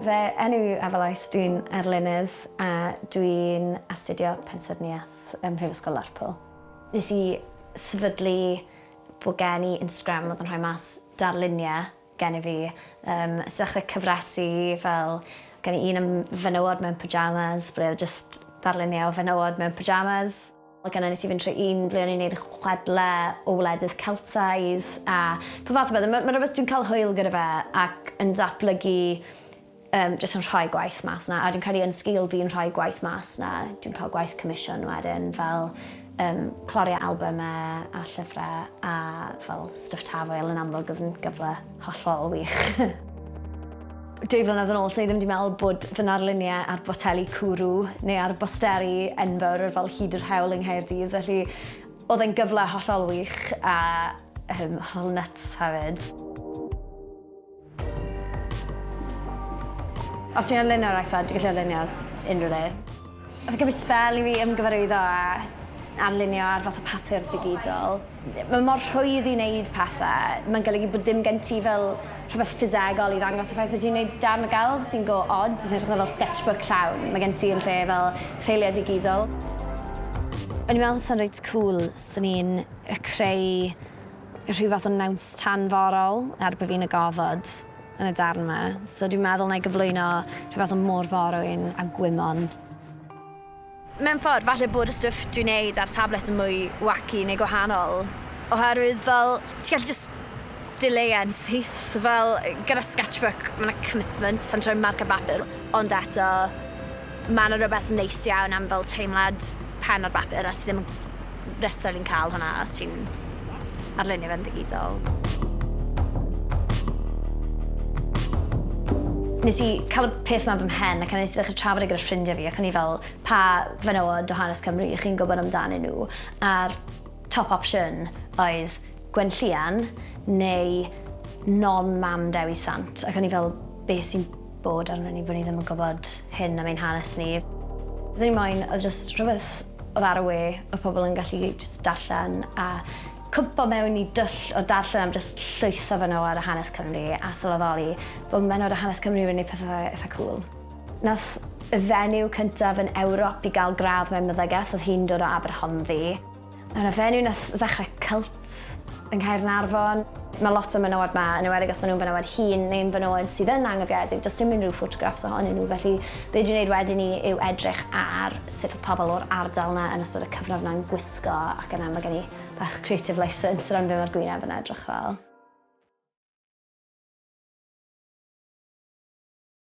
Fy enw yw Eva Lois, dwi'n arlunydd a dwi'n astudio pensaernïaeth ym Mhrifysgol Lerpwl. Nes i sefydlu bod gen i Instagram oedd yn rhoi mas darluniau gen i fi. Yym, nes i ddechrau cyfresu fel gen i un am fenywod mewn pyjamas ble oedd jyst darluniau o fenywod mewn pyjamas. Ac yna nes i fynd trwy un ble o'n i'n neud chwedle o wledydd Celtaidd a pob fath o bethe. Ma' ma' rwbeth dwi'n ca'l hwyl gyda fe ac yn datblygu yym jyst yn rhoi gwaith mas 'na a dwi'n credu yn sgil fi'n rhoi gwaith mas 'na dwi'n ca'l gwaith comisiwn wedyn fel yym clorio albyme a llyfre a fel stwff Tafwyl yn amlwg odd yn gyfle hollol wych. 2 flynedd yn ôl, 'swn i ddim 'di meddwl bod fy narluniau ar boteli cwrw neu ar bosteri enfawr ar fel hyd yr hewl yng Nghaerdydd, felly oedd e'n gyfle hollol wych a um, hollol nuts hefyd. Os ti'n arlunio ar iPad, ti'n gallu arlunio ar unrhyw le. Oedd yn cymryd sbel i fi ymgyfarwyddo â arlunio ar fath o papur digidol. Mae mor rhwydd i wneud pethau. Mae'n golygu bod ddim gen ti fel rhywbeth ffisegol i ddangos y ffaith bod ti'n gwneud darn o gelf sy'n go od, yn hytrach na fel sketchbook llawn. Mae gen ti yn lle fel ffeiliau digidol. O'n i'n meddwl sa'n reit cŵl 'swn i'n creu rhyw fath o naws tanforol er bo' fi'n y gofod yn y darn 'ma. So dwi'n meddwl 'nai gyflwyno rhyw fath o môr-forwyn a gwymon. Mewn ffordd, falle bod y stwff dwi'n neud ar tablet yn mwy wacky neu gwahanol, oherwydd fel, ti'n gallu jyst dileu e'n syth, fel gyda sketchbook ma' 'na commitment pan ti'n rhoi marc ar bapur, ond eto ma' 'na rywbeth neis iawn am fel teimlad pen ar bapur a ti ddim yn necessarily'n cael hwnna os ti'n arlunio fe'n ddigidol. Nes i cael y peth 'ma yn fy mhen ac yna nes i ddechrau trafod e gyda ffrindiau fi ac o'n i fel, pa fenywod o hanes Cymru y'ch chi'n gwybod amdanyn nhw? A'r top option oedd Gwenllian neu Non Mam Dewi Sant ac o'n i fel, beth sy'n bod arnon ni bod ni ddim yn gwybod hyn am ein hanes ni? Beth o'n i moyn oedd jyst rhywbeth oedd ar y we, oedd pobl yn gallu jyst darllen a cwmpo mewn i dwll o darllen am jyst llwyth o fenywod a hanes Cymru a sylweddoli bod menywod a hanes Cymru wedi gwneud pethau eitha cŵl. Nath y fenyw cyntaf yn Ewrop i gael gradd mewn meddygaeth, oedd hi'n dod o Aberhonddu. Mae 'na fenyw nath ddechrau cult yng Nghaernarfon. Mae lot o menywod 'ma, yn enwedig os maen nhw'n fenywod hŷn neu'n fenywod sydd yn angofiedig, does dim unrhyw ffotograffs ohonyn nhw, felly be dwi'n wneud wedyn 'ny yw edrych ar sut oedd pobl o'r ardal 'na yn ystod y cyfnod 'na'n gwisgo ac yna mae gen i bach creative licence o ran be mae'r gwyneb yn edrych fel.